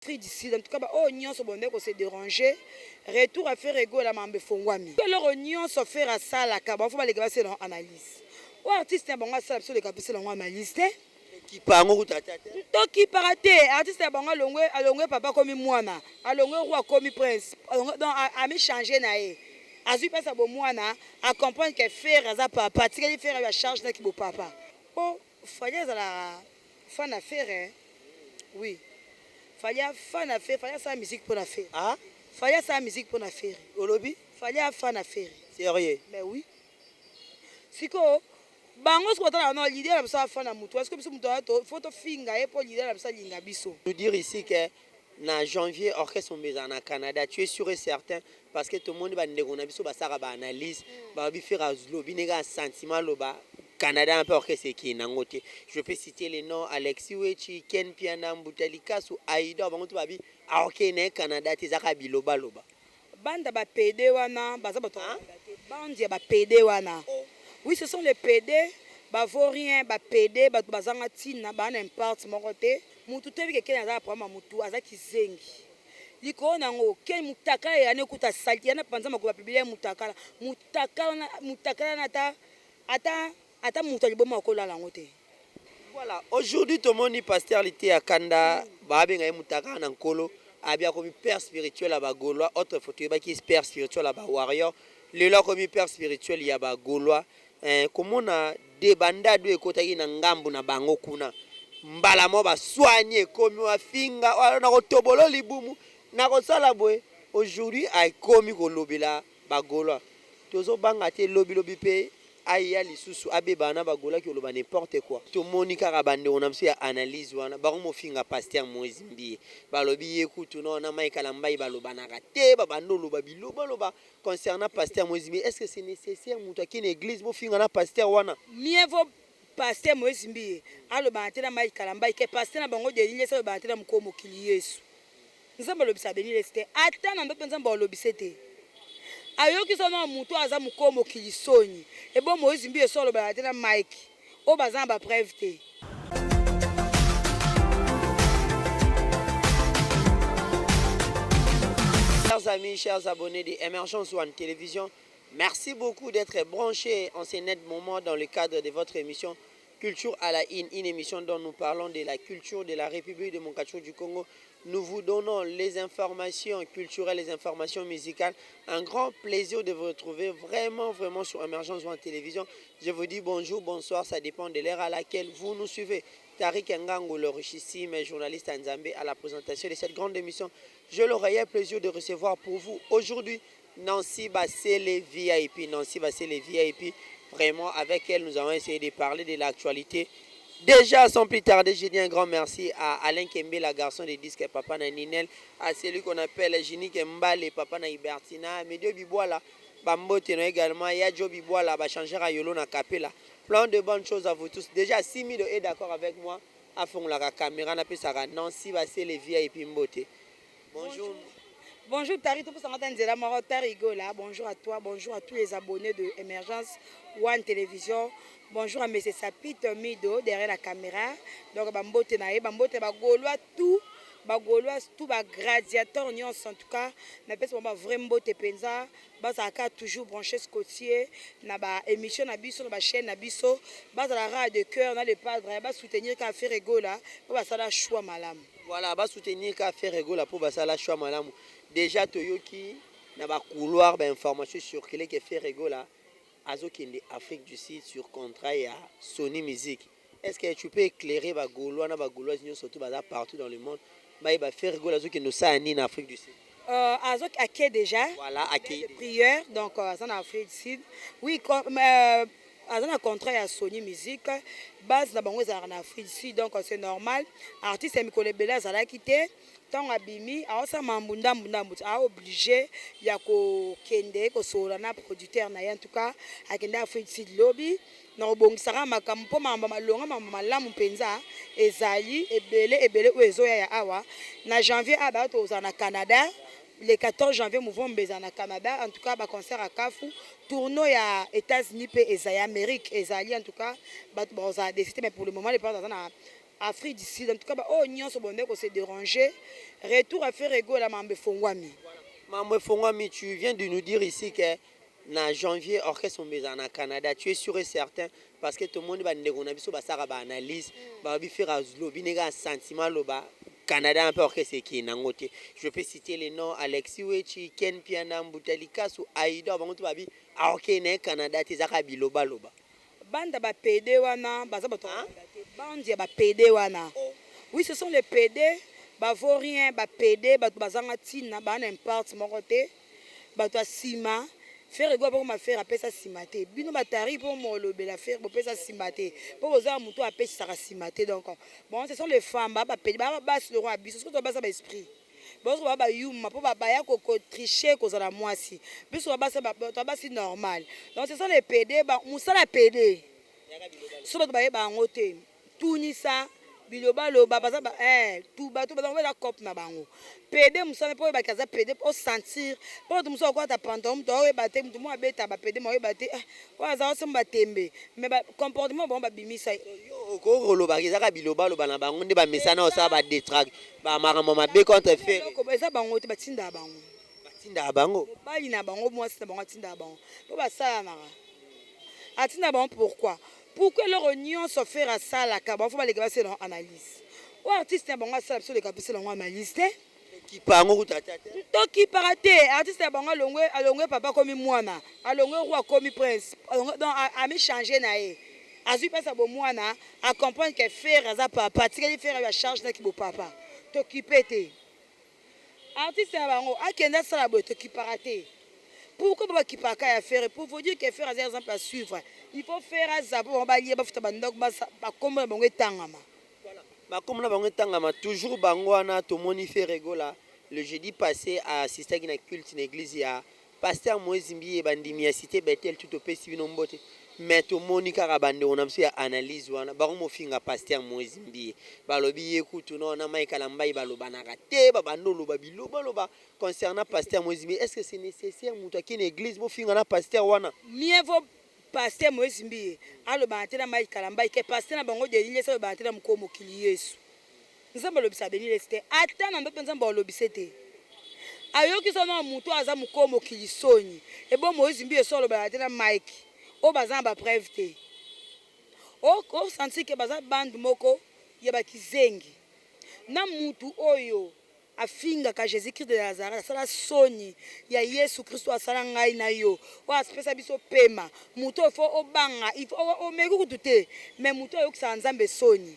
Afrique du Sud, en tout cas ba oyo nyonso bonde ko se déranger, retour à Ferre Gola, mambe fongwami. Eloko nyonso Ferre asalaka, bango fo baleka basala yango analyse. Oyo artiste na bango asala, biso leka pesela yango analyse te. Kipa yango kuta ata te. Tokipaka te. Artiste na bango alongwe, alongwe papa akomi mwana, alongwe roi akomi prince, alongwe, donc ami change na ye, azwi mpasi ya bomwana, acomprendre que Ferre aza papa, atikeli Ferre ya charge naki bopapa. Po Fally azalaka fan na Ferre, oui, Fally fan na Ferre. Fally asala musique mpo na Ferre. Ah. Fally asala musique mpo na Ferre. Olobi? Fally afan na Ferre. Sérieux? Mais oui. Sikoyo bango soki batalaka no leader na biso afa na mutu, est-ce que biso mutu faut tofinga ye mpo leader na biso alinga biso? Nous dire ici que na janvier orchestre mobeza na Canada, tu es sûr et certain? Parce que tomoni bandeko na biso basalaka baanalyse, balobi Ferre alobi ndenge ya sentiment, aloba Canada mpe orchestre ekei nango te. Je peux citer les noms: Alexis Wechi, Ken Piana, Mbuta Likasu, Aidor, bango to babi aokei na ye Canada te, ezaka bilobaloba. Banda bapédés wana baza bato te, bande ya bapédés wana. Oui, ce sont les pédés, bavauriens, bapédés, bato bazanga ntina, baa na imparte moko te. Mutu toyebi ke Ken aza na problème ya mutu, aza kizengi likolo nango. Ken mutakala eyani ekuta salite yana panza makolo, bapublier ye mutakala, mutakala, mutakala na ata ata ata moto ya liboma akolala yango te. Voilà, aujourd'hui tomoni pasteur Liteya Kanda, babenga ye mutakala na nkolo, abi akomi père spirituel ya bagaulois. Autrefois toyebaki père spirituel ya bawarrior, lelo akomi père spirituel ya bagaulois. Komona débandade oyo ekotaki na ngambu na bango kuna, mbala moko baswani, ekomi wafinga na kotobolo libumu na kosala boye. Aujourd'hui akomi kolobela bagaulois, tozobanga te lobilobi mpe aya lisusu abebana na bagaulois, oloba n'importe quoi. Tomoni kaka bandeko na biso ya analyse wana, bango mofinga pasteur Moïse Mbiye, balobi ye kutu no na Mike Kalambayi balobanaka te, babanda oloba bilobaloba concernant pasteur Moïse Mbiye. Est ce que c'est nécessaire moto akei na église bofinga na pasteur wana? Mieux vaut pasteur Moïse Mbiye alobaka te na Mike Kalambayi ke pasteur na bango Denis Lessie alobaka te na mokolo mokili. Yesu Nzambe alobisa Denis Lessie te, ata na ndoto Nzambe alobise te. Ayoki so na motu aza mokolo mokili soni ebo. Moïse Mbiye so alobaka te na Mike oyo baza na bapreuve te. Chers amis, chers abonnés de Emergence One Télévision, merci beaucoup d'être branchés en ce net moment dans le cadre de votre émission Culture à la Une, une émission dont nous parlons de la culture de la République démocratique du Congo. Nous vous donnons les informations culturelles, les informations musicales. Un grand plaisir de vous retrouver vraiment, vraiment sur Emergence One Télévision. Je vous dis bonjour, bonsoir, ça dépend de l'heure à laquelle vous nous suivez. Tariq Ngango, le richissime journaliste Nzambe, à la présentation de cette grande émission. J'ai le réel plaisir de recevoir pour vous aujourd'hui Nancy Bassele VIP. Nancy Bassele VIP, vraiment, avec elle, nous allons essayer de parler de l'actualité. Déjà, sans plus tarder, je dis un grand merci à Alain Kembe, la garçon de disque, papa na Ninel, à celui qu'on appelle Jinik Mbale, papa na Ibertina, Medio Biboala, Bambote également, Yadjo Biboala, ba changer à Yolo na Kapela. Plein de bonnes choses à vous tous. Déjà, Simido est d'accord avec moi. À fond la caméra, na pesara Nancy Bassele VIP Mbote. Bonjour. Bonjour Tari, tout le monde. Tari Gola. Bonjour à toi, bonjour à tous les abonnés de Emergence One Télévision. Bonjour à M. Sapit Mido derrière la caméra. Donc, bambote na ye, bambote ba Gaulois tout, ba Gaulois tout, ba gladiateur nyonso en tout cas. Na pesa ba vrai mbote penza, bazalaka toujours branché, scotché na ba émission na biso, na ba chaîne na biso. Bazala ra de cœur na le padre, ba soutenir ka Ferre Gola, po basala choix malamu. Voilà, ba soutenir ka Ferre Gola po basala choix malamu. Déjà toyoki na ba couloir ba information circulé que Ferre Gola azokende Afrique du Sud sur contrat ya Sony Music. Est-ce que tu peux éclairer ba Gaulois na ba Gauloises nyonso surtout baza partout dans le monde, bayeba Ferre Gola azokende osala nini na Afrique du Sud? Azok ake déjà. Voilà, ake. Prière, donc aza na Afrique du Sud. Oui, aza na contrat ya Sony Music, base na bango ezalaka na Afrique du Sud, donc c'est normal. Artiste ya mikolo ebele azalaki te, ntango abimi aosala mambu ndambu ndambu, aoblige ya kokende kosolola na producteur na ye. En tout cas akende Afrique du Sud lobi na kobongisaka makambo mpo makambo malonga, makambo malamu mpenza ezali ebele ebele oyo ezoya ya awa na janvier. Awa baya tozala na Canada le 14 janvier, mouvement mbeza na Canada. En tout cas baconcert ya kafu, tournée ya États-Unis mpe ezali, Amérique ezali. En tout cas bato bazala décidé, mais pour le moment le aza na Afrique du Sud, en tout cas baoyo nyonso bonde kose déranger, retour ya Ferre Gola, mambo efongwami. Mambo efongwami. Tu viens de nous dire ici que na janvier orchestre eza na Canada. Tu es sûr et certain? Parce que tomoni bandeko na biso basalaka baanalyse, balobi Ferre alobi ndenge ya sentiment, aloba Canada mpe orchestre ekei nango te. Je peux citer les noms: Alexis Wechi, Ken Piana, Mbuta Likasu, Aida, bango to babi aokei na ye Canada te, ezaka bilobaloba. Banda bapédé wana baza bato te, bande ya bapédé wana. Oui, ce sont les PD, bavaurien, bapédé, bato bazanga ntina, baa na imparte moko te, bato ya nsima. Ferre Gola pokoma Ferre apesa nsima te. Bino batari mpo molobela Ferre, bopesa nsima te mpo boza motu apesisaka nsima te. Donc bon, ce sont les femmes, baa bapédé, baa basi lokwa ya biso. Soki to basa baesprit, bazo baa bayuma mpo baya kotriche kozala mwasi. Biso bato basi normal. Donc ce sont les PD, mosala ya PD so bato bayeba yango te. Tunisa bilobaloba, baza tu bato baza eza cope na bango. Pédé mosala mpo oyebaki aza pédé, osentir mpo bato mosusu akwata pantalon, moto aoyeba te, moto mo abeta bapédé, mo oyeba te oyo aza osomba batembe, mais comportement bango babimisa. Okoki kolobaka ezaka bilobaloba na bango nde bamesana osala badetraque, bamakambo mabe contre Ferre. Eza bango te, batindaka bango. Batindaka bango. Mobali na bango, mwasi na bango atindaka bango mpo basalanaka, atindaka bango. Pourquoi eloko nyonso Ferre asalaka, bango fo baleka basala yango analyse? Oyo artiste na bango asala, biso oleka biso yango analyse te. Kipa yango kuta te. Tokipaka te. Artiste na bango alongwe, alongwe papa, akomi mwana, alongwe roi, akomi prince. Donc amichange na ye, azwi mpasa bomwana, acomprendre ke Ferre aza papa, atikali Ferre ya charge naki bopapa. Tokipe te. Artiste na bango akende asala boye, tokipaka te. Pourquoi bo bakipaka ya Ferre? Pour vous dire que Ferre aza exemple à suivre. Il faut Ferre aza mpo bango balie, bafuta bandako, bakombo na bango etangama. Bakombo na bango etangama toujours. Bango wana tomoni Ferre Gola le jeudi passé assistaki na culte na église ya pasteur Moïse Mbiye. Bandimi ya Cité Betel tu, topesi bino mbote. Mais tomoni kaka bandeko na biso ya analyse wana, bango mofinga pasteur Moïse Mbiye, balobi ye kutu no na Maikala Mbai balobanaka te, babanda oloba bilobaloba concernant pasteur Moïse Mbiye. Est ce que c'est nécessaire moto akei na église bofinga na pasteur wana? Mieux vaut pasteur Moïse Mbiye alobaka te na Maikala Mbai ke pasteur na bango Denis Lessie alobaka te na mokolo mokili. Yesu Nzambe alobisa Denis Lessie te, ata na ndoto Nzambe alobise te. Ayoki so na motu aza mokolo mokili soni ebo. Moïse Mbiye so alobaka te na Mike oyo baza na bapreuve te, osentir ke baza bande moko ya bakizengi na mutu oyo afingaka Jésus Christ de Nazareth. Asala soni ya Yesu Kristo, asala ngai na yo, oyo apesa biso pema. Motu oyo fo obanga, omeki kutu te, mais motu ayokisaka Nzambe soni,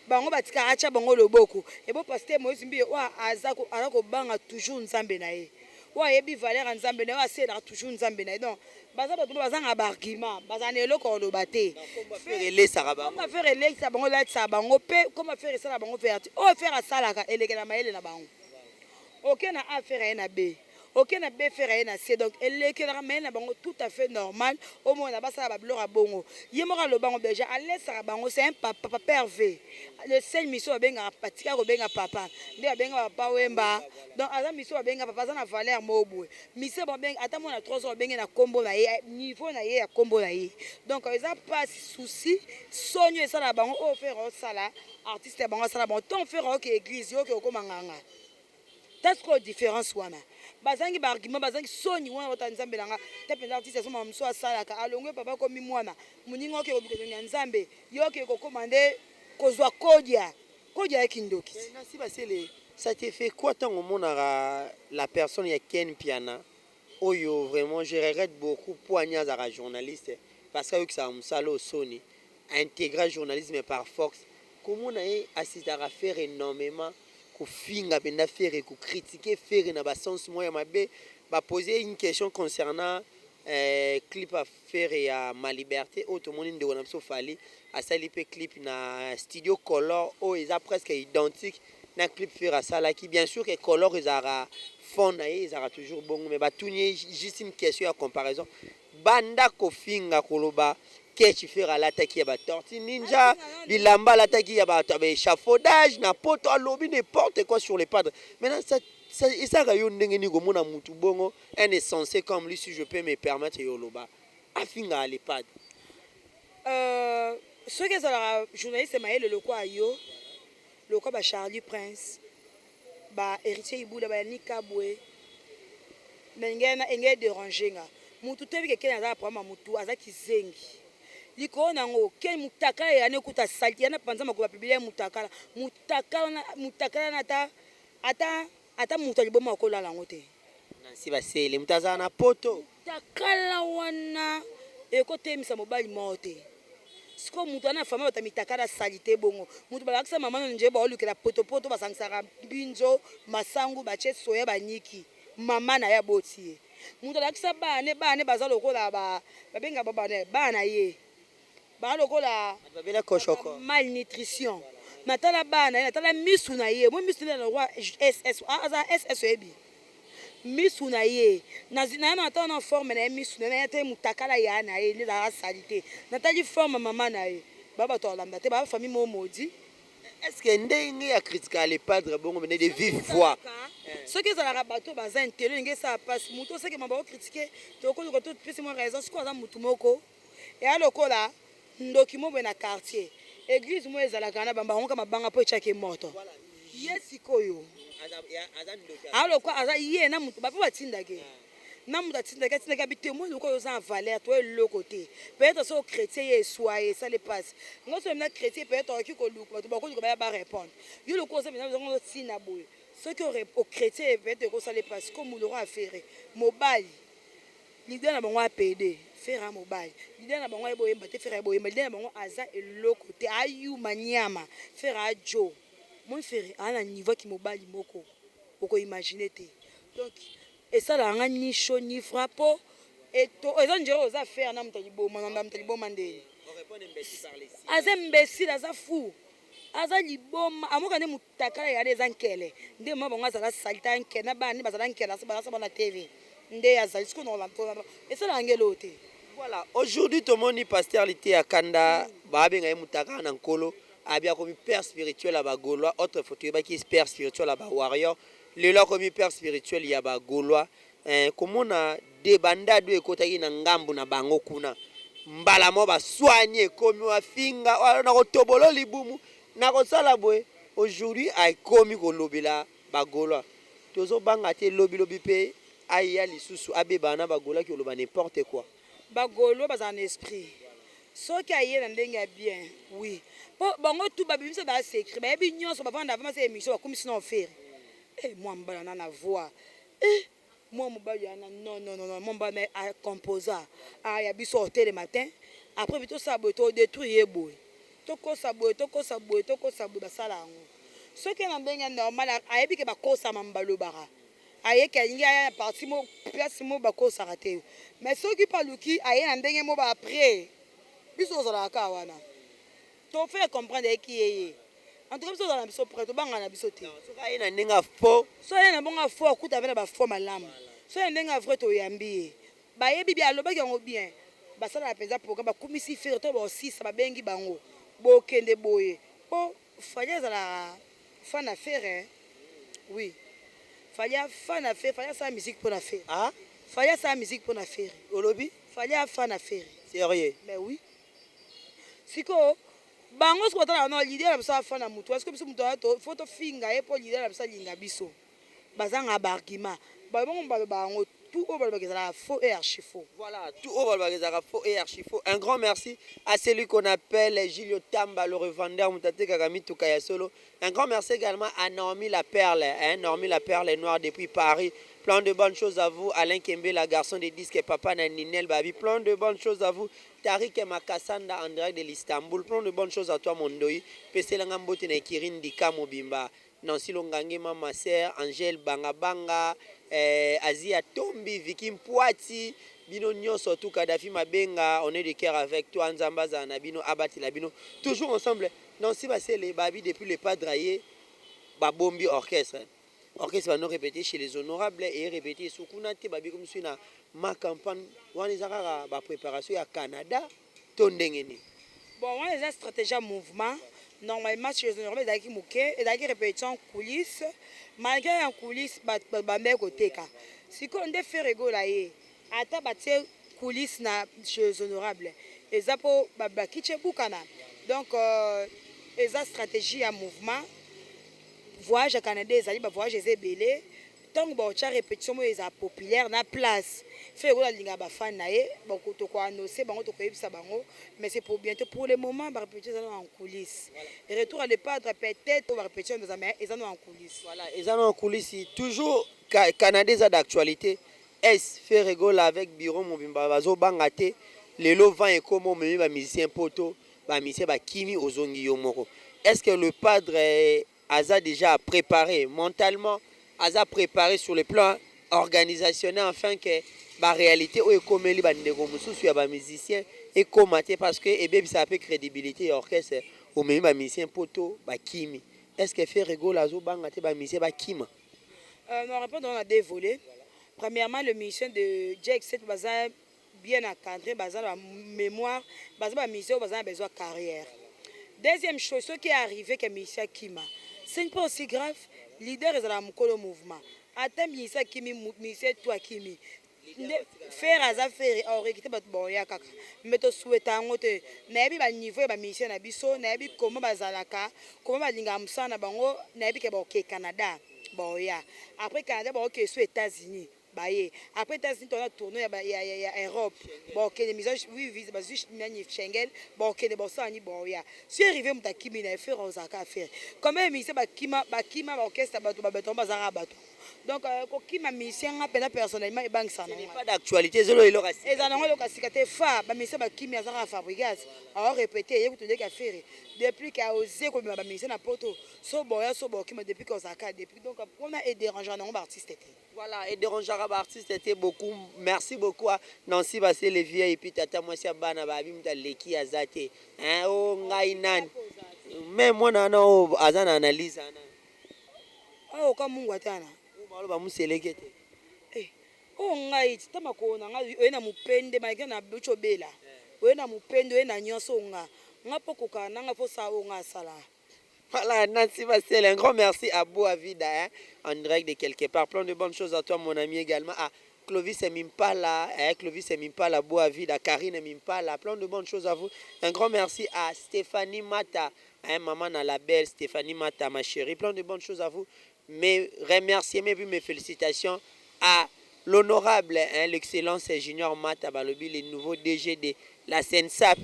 bango batikaka atya bango loboko. Ebo pasteur Moïse Mbiye oyo aza kobanga toujours Nzambe na ye, oyo ayebi valeur ya Nzambe na ye, oyo aselaka toujours Nzambe na ye. Donc baza bato bazanga baargument, bazala na eloko ya koloba te. Elesaka bango. Ferre elekisa bango, elatisaka bango mpe koma Ferre esala bango verti. Oyo Ferre asalaka elekela mayele na bango. Oke na A, Ferre aye na B, oke na B, Ferre aye na C. Donc elekelaka mayele na bango, tout à fait normal. Omona basala babiloko ya bongo. Ye moko alobango déjà, alesaka bango. C'est un papa, papa Hervé, le seul mission babengaka, batika kobenga papa nde babenga papa Wemba. Donc aza mission babenga papa, aza na valeur moko boye. Mission babenga ata mwana 3 ans, babenge na nkombo na ye, niveau na ye ya nkombo na ye. Donc eza mpasi, souci, soni oyo esalaka bango. Oyo Ferre osala, artiste ya bango asala bango ntongo Ferre oke église, oke okoma nganga ta. Sikoyo différence wana, bazangi baargument, bazangi soni wana. Bota Nzambe na nga te mpenza. Artiste azomaka mosusu asalaka, alongwe papa, akomi mwana moninga, oke kobika ya Nzambe, yo oke kokóma nde kozwa kodia kodia ya kindoki. Nasi Basele, ça te fait quoi ntango omonaka la personne ya Ken Piana oyo? Vraiment, je regrette beaucoup mpo ani azalaka journaliste, parce que ayokisaka mosala oyo soni, intégra journalisme par force. Komona ye assistaka Ferre énormément, kofinga mpenza Ferre, kocritiquer Ferre na basens moko ya mabe. Bapose une question concernant clip ya Ferre ya Ma Liberté oyo tomoni ndeko na biso Fally asali mpe clip na studio Color oyo eza presque identique na clip Ferre asalaki. Bien sûr que Color ezalaka fond na ye, ezalaka toujours bongo, mais batuni ye juste une question ya comparaison, banda kofinga, koloba ketch Ferre alataki ya batortue ninja, bilamba alataki ya bato ya baéchafaudage na poto. Alobi n'importe quoi sur les padres. Maintenant, ça esalaka yo ndenge nini komona mutu bongo, un insensé comme lui, si je peux me permettre yo oloba afingaka les padres? Soki ezalaka journaliste mayele lokwa yo Lokola ba Charly Prince, ba Heritier Ibuda, ba Yannick Kabwe, mais ngai na engai déranger nga. Mutu toyebi ke Ken aza na problème ya mutu, aza kizengi. Likolo na yango Ken mutakala ya ne kuta salite yana panza makolo ba publier mutakala. Mutakala na mutakala na ata ata ata mutu ya liboma akolala yango te. Nancy Basele mutu azala na poto. Mutakala wana ekotelemisa mobali moko te. Sikoyo mutu wana famille bato ya mitakala salite bongo mutu balakisa mama na nje baolukela potopoto basangisaka mbinzo masangu batie soya baniki mama na ye aboti ye mutu alakisa bana ne bana ne baza lokola ba babenga ba bana bana na ye ba lokola Bato babela koshoko. Malnutrition natala bana na ye natala misu na ye moi misu na ye ss aza ss oyebi Misu na ye na na natala na forme na ye misu na ye natali mutakala ya na ye nde ezalaka salite natali forme ya mama na ye ba bato ya kolanda te ba famille moko maudit. Est ce que ndenge ya critica le padre bongo mene de vive voix. Soki ezalaka bato oyo baza intello elingi esala pasi mutu oseke ma bako critique tokoluka to pesi mwa raison sikoyo aza mutu moko eya lokola ndoki moko boye na quartier eglise moko ezalaka na bamba yango ka mabanga po etiaki ye moto ye sikoyo alokwa aza ye na mutu bape batindaki na mutu atindaki atindaki abi te moi lokola oza na valeur to eloko te peut-être soki chrétien ye eswa ye esali mpasi ngo soki na chrétien peut-être okoki koluka bato bakoluka baya ba répondre yo lokola oza mpenza ozango ntina boye soki ochrétien ye peut-être ekosala mpasi ko muloko afere mobali Leader na bango a pede ferre a mobali leader na bango ayebi oyemba te ferre ayebi oyemba leader na bango aza eloko te a yuma niama ferre a djo moni ferre aza na niveau ya kimobali moko oko imagine te donc esalaka nga ni chaud ni froid po eza ndjere oza ferre na moto ya liboma na moto ya liboma ndeni aza imbecile aza fou aza liboma amoka nde mutakala ya eza nkele nde mama bango azala salite ya nkele na bana nde bazala nkele bazala bana TV nde azali sikoyo na kolanda esalaka nge eloko te. Voilà, aujourd'hui tomoni pasteur Liteya Kanda babenga ye mutakala na nkolo abi akomi père spirituel ya ba gaulois autrefois toyebaki père spirituel ya ba warrior lelo akomi père spirituel ya ba gaulois eh, komona debandade oyo ekotaki na ngambu na bango kuna mbala moko baswani ekomi wafinga na kotobolo libumu na kosala boye aujourd'hui akomi kolobela ba gaulois tozobanga te lobi lobi pe aya lisusu abebana na ba gaulois koloba n'importe quoi. Ba gaulois bazala na esprit soki aye na ndenge ya bien oui po bango tout babimisa ba secret bayebi nyonso bavanda avant basala émission bakumisi na ofere eh mwa mobali na na voix eh mwa mobali wana non non non mwa mobali mais a composa aya biso otelema te après bi tosala boye to détruire ye boye tokosa boye tokosa boye tokosa boye basala yango soki na ndenge normal ayebi ke bakosama balobaka ayeki alingi aya na parti mo place mo bakosaka te mais soki mpe aluki aye na ndenge mo ba après biso ozalaka kaka wana to faire comprendre ayeki ye ye en tout cas biso ozala na biso prêt tobangana na biso te. Soki aye na ndenge ya faux. Soki aye na bongo ya faux akuta mpe na ba faux malamu soki na ndenge ya vrai toyambi ye bayebi bien alobaki yango bien basalaka mpenza programme bakumisi Ferre to baosisa babengi bango bokende boye mpo Fally azalaka fan ya Ferre oui Fally a fan ya Ferre Fally asala musique pona Ferre ah Fally asala musique pona Ferre olobi Fally a fan ya Ferre sérieux mais oui sikoyo bango sikoyo batalaka no leader na biso afa na mutu sikoyo biso mutu faut tofinga ye mpo leader na biso alinga biso bazanga ba argument bango baloba yango tout oyo balobaka ezalaka faux et archi faux. Voilà, tout oyo balobaka ezalaka faux et archi faux. Un grand merci à celui qu'on appelle Julio Tamba, le revendeur Mutate Kagami Tukaya Solo. Un grand merci également à Naomi La Perle, hein, Naomi La Perle Noire depuis Paris. Plein de bonnes choses à vous, Alain Kembe, la garçon des disques, papa Ninel Babi. Plein de bonnes choses à vous, Tariq Makasanda en direct de l'Istanbul. Plein de bonnes choses à toi, Mondoi. Peselanga Mbote na Kirin Dika Mobimba. Nancy Longangema, ma sœur, Angèle Banga Banga, eh, Azia Tombi, Vicky Mpoati, bino nyonso tout Kadhafi Mabenga, on est de cœur avec toi, Nzamba Zana bino, Abatila bino, toujours ensemble. Nancy Basele, Babi depuis le Padre aye, babombi orchestre. Orchestre va nous répéter chez les honorables et répéter sukuna te babi comme na ma campagne wana eza kaka ba préparation ya Canada to ndenge nini. Bon wana eza stratégie ya mouvement normalement chez les honorables ezalaki moke ezalaki répétition en coulisse malgré en coulisse bato bandaki koteka sikoyo nde Ferre Gola ye ata batie coulisse na chez les honorables eza mpo bakiti ebukana donc eza stratégie ya mouvement. Voyage ya Canada ezali, ba voyage eza ebele. Ntango baotya répétition moko ezala populaire na place, Ferre Gola alingaka ba fan na ye, toko annonce bango, tokoyebisa bango, mais c'est pour bientôt. Pour le moment, ba répétition eza en coulisse. Retour à le Padre, peut-être ba répétition eza, mais eza en coulisse. Voilà, eza en coulisse toujours. Canada eza d'actualité. Est Ferre Gola avec bureau mobimba bazobanga te? Lelo vent ekoma, omemi ba musicien poto, ba musicien bakimi, ozongi yo moko. Est ce que le Padre aza déjà préparé mentalement, aza préparé sur le plan organisationnel, afin que ba réalité oyo ekomeli bandeko mosusu ya ba musicien ekóma te? Parce que ebebisaka mpe crédibilité ya orchestre. Omemi ba musicien poto, bakimi. Est ce que Ferre Gola azobanga te ba musicien bakima? Non, répondre, on a deux volets. Premièrement, le musicien de Jack 7 baza bien encadré, baza na mémoire, baza ba musicien oyo baza na besoin carrière. Deuxième chose, ce qui est arrivé que musicien akima, ce n'est pas aussi grave. Leader ezala mokolo mouvement. Ata musicien akimi, musicien to akimi, Ferre aza Ferre, aoreki te. Bato baoya kaka, me tosouhaita yango te. Nayebi ba niveau ya ba musicien na biso, nayebi koma bazalaka, koma balingaka mosala na bango. Nayebi ke baoke Canada, baoya après Canada, baoke so États-Unis, baye après États-Unis, tona tournée ya Europe, baokende oui, bazwi nani, Schengen, baokende, baosala ni baoya. Si arrivé moto akimi na ye, Ferre ozalaka affaire. Comme musicien bakima, bakima ba orchestre, bato babeto bazalaka bato. Donc kokima musicien, nga mpenza personnellement ebangisaka. Na pas d'actualité, ezolo eloko. Eza nango eloko ya sika te. Fa ba musicien bakimi, azalaka Fabregas aorépété ye kutu ndeki affaire. Depuis ke aose kobima ba musicien na poto, so boya so bokima, depuis ke ozalaka depuis. Donc mpona edérangera nango ba artiste te. Voilà, et dérangera ba artiste te beaucoup. Merci beaucoup à Nancy Bassé, le vieil, et puis tata mwasi ya bana babi muta leki aza te. Hein, oh ngai nani. Mais mwana na o aza na analyse ana. Oyo ka Mungu atana. Balo ba museleke te. Eh, oyo ngai ta makolo na ngai oye na mopende, malgré na buti obela, oye na mopende, oye na nyonso nga nga mpo kokaka nanga mpo sala oyo nga asala. Voilà, Nancy Bassel, un grand merci à Boavida, hein, en direct de quelque part. Plein de bonnes choses à toi, mon ami également. À Clovis Mimpala, hein, Clovis Mimpala, Boavida, Karine Mimpala, plein de bonnes choses à vous. Un grand merci à Stéphanie Mata, hein, maman à la belle Stéphanie Mata, ma chérie. Plein de bonnes choses à vous. Mes remerciements et puis mes félicitations à l'honorable, hein, l'excellence Junior Mata Balobi, le nouveau DG de la CNSAP.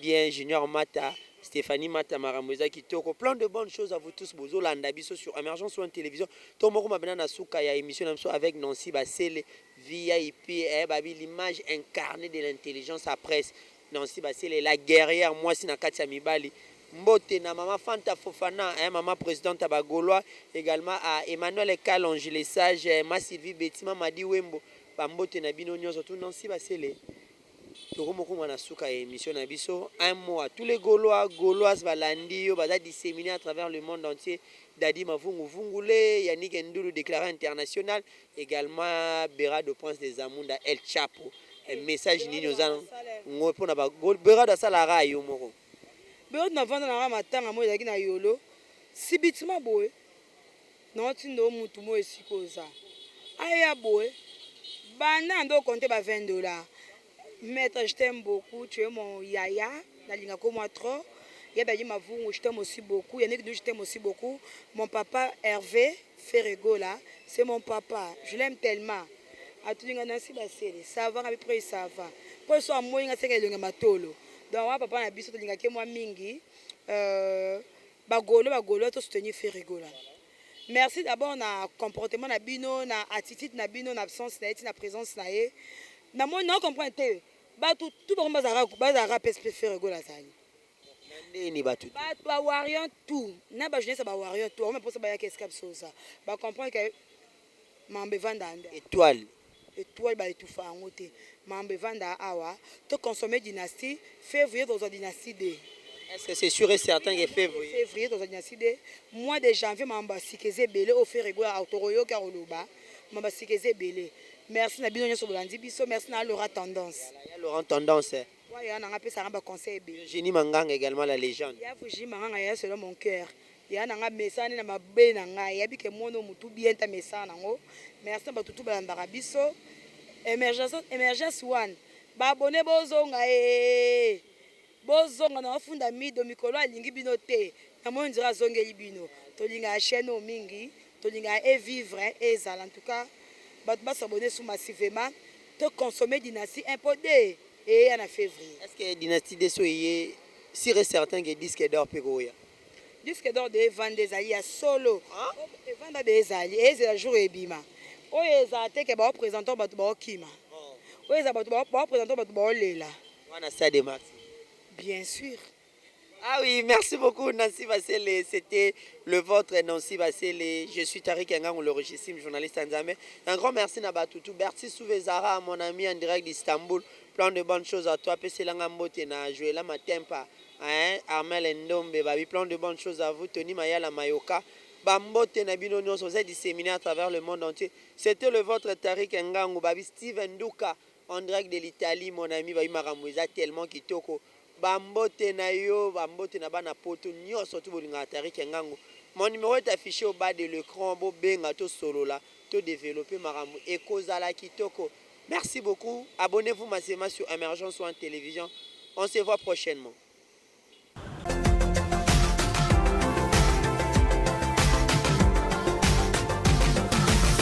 Bien, Junior Mata, Stéphanie Mata Maramweza Kitoko. Plein de bonnes choses à vous tous. Bozolanda biso sur Émergence One Télévision. Tomoko mabena na suka ya émission avec Nancy Bassele, VIP, eh, babi, l'image incarnée de l'intelligence à presse. Nancy Bassele, la guerrière, moi si na katia mibali. Mbote na maman Fanta Fofana, hein, maman présidente à Bagolois, également à Emmanuel Kalonge, les sages, ma Sylvie Betima, Madi Wembo, bambote na bino nyonso tout. Nancy Bassele, tokomokoma na suka ya émission na biso. Un mot à tous les Gaulois, Gauloises balandi yo, baza disséminés à travers le monde entier. Dadi Mavungu Vungule, Yannick Ndulu, déclaré international, également Berado Prince des Amunda, El Chapo. Un message nini oza ngo mpona Berado asalaka yo moko? Berado, navanda nanga matanga mo ezalaki na yolo subitement boye, naotinda o mutu mo esika oza aya boye, banda nde okonte ba 20 $. Maître, je t'aime beaucoup, tu es mon yaya, nalingako moi trop. Yabali Mavungu, je t'aime aussi beaucoup. Yannick Dou, je t'aime aussi beaucoup. Mon papa Hervé Ferre Gola, c'est mon papa, je l'aime tellement. Atulinga Nancy Basele, ça va ngabi près, ça va po so amoi nga seka elonge matolo. Donc wa papa na biso tolingaki mwa mingi. Bagolo, bagolo, tosoutenir Ferre Gola. Merci d'abord na comportement na bino, na attitude na bino, na absence na ye ti na présence na ye. Namoni na comprendre te, bato tu bango bazalaka mpe Ferre Gola azali. Ndeni bato? Bato ba warrior tout na ba jeunesse, ba warrior tout bakoma mposa bayaka esika biso oza, bacomprendre ke mambo evanda nde. Étoile. Étoile baetufa yango te, mambo evanda awa. Toconsommer dynastie, février tozwa dynastie 2. Est-ce que c'est sûr et certain que février? Février tozwa dynastie 2. Mois de janvier, mambo ya sika eza ebele oyo Ferre Gola tokoyoka koloba. Mambo ya sika eza ebele. Merci na bino nyonso bolandi biso. Merci na Laura Tendance. Ya Laurent Tendance. Waya nanga apesaka ba conseil ebele. Virginie Manganga également, la légende. Ya Virginie Manganga, ya selon mon cœur, ya nanga mesani na mabe na ngai, yabi ke mwana motu bien ta mesana nango. Merci na bato tu balandaka biso Émergence, Émergence One. Babone bozonga e bozonga na bafunda mido mikolo alingi bino te, namoni nzela azongeli bino. Tolingaka chaîne oyo mingi, tolingaka evivre, ezala. En tout cas, bato bas'abonner su massivement, toconsommer Dynastie 1 mpo de eya na février. Est ce que Dynastie 2 so eye, sûr et certain que disque d'or mpe koya? Disque d'or de evanda, ezali ya solo. Evanda de ezali, ezela jour ebima. Oyo ezala te ke baoprésente bato baokima, oyo eza bato baoprésente, bato baolela. Wana stade Martyrs. Bien sûr. Ah oui, merci beaucoup Nancy Bassele. C'était le vôtre Nancy Bassele. Je suis Tariq Ngango, le richissime journaliste Nzambe. Un grand merci na Batoutou. Bertie Souvezara, mon ami en direct d'Istanbul. Plein de bonnes choses à toi. Peselanga Mbote na Joëla Matempa. Hein? Armel Ndombe, babi, plein de bonnes choses à vous. Tony Mayala Mayoka. Bambote na bino nyonso, vous êtes disséminés à travers le monde entier. C'était le vôtre Tariq Ngango, babi Steven Douka en direct de l'Italie, mon ami, babi Maramoueza tellement kitoko. Bambote na yo, bambote na bana poto nyonso tu bolingaka Tarik Ngango. Mon numéro est affiché au bas de l'écran. Bobenga, tosolola, todévelopper makambo ekozala kitoko. Merci beaucoup. Abonnez-vous massivement sur Émergence One Télévision. On se voit prochainement.